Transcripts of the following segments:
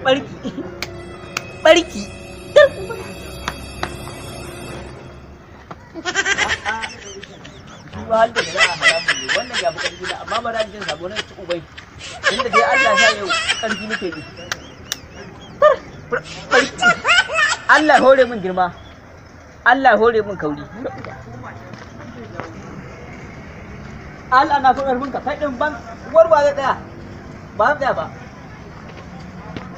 Barki. Barki. Wahal da za a haramun ne wannan ya fi ƙarfi na, amma ba za jin sabo nan ci ubai tunda dai Allah ya yau ƙarfi nake ji. Allah hore min girma, Allah hore min kauri, Allah na fi ƙarfin ka. Kai ɗin ban warwa zai tsaya ba, zai tsaya ba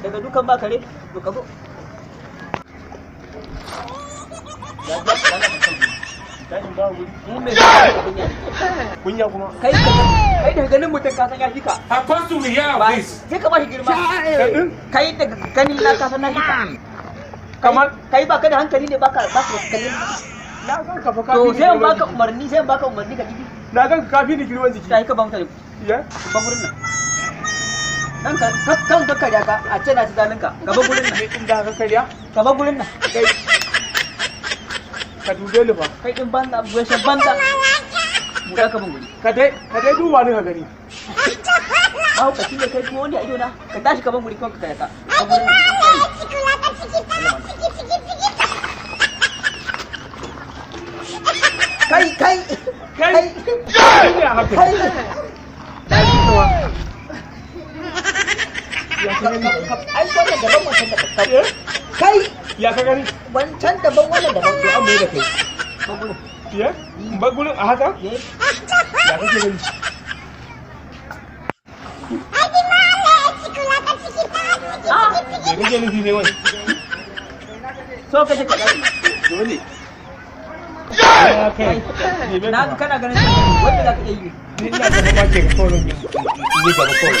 daga dukan ba kare to ka zo. Kunya kuma. Kai kai daga ganin mutum ka san ya fika. Apostle here, please. Sai ka bashi girma. Kai daga ganin na ka san na fika. Kamar kai baka da hankali ne, baka baka kallon. Na gan ka fa kafi. To sai in baka umarni, sai in baka umarni ka kibi. Na gan ka kafi ni girman jiki. Sai ka ba mutane. Ya? Ba gurin nan. Dan ka kan ka karya ka a ce na ci zalunka. Gaba gurin nan. Ni da ka karya? Gaba gurin nan. Kai. Ka dube ni fa. Kai din banza, buwashen banza. Mu da ka ban guri. Ka dai duba ni ka gani. Mahaukaci ne kai kuma wani a idona. Ka tashi ka ban guri kawai ka karya ka. Ka gurin nan. Kai kai kai kai ne a haka. Kai. Ya ka gani? Ai wannan daban, wancan daban. Kai. Ya ka gani? Wancan daban, wannan daban. To an mai da kai. Ban gurin. Ya? Ba gurin a haka? Ya kake gani? Me kake nufi ne wai? So kaje ka gani. Dole. Ya kai. Na ga kana ganin wanda za ka iya yi. Ni ina gaba ma ke kawai yi gaba kawai.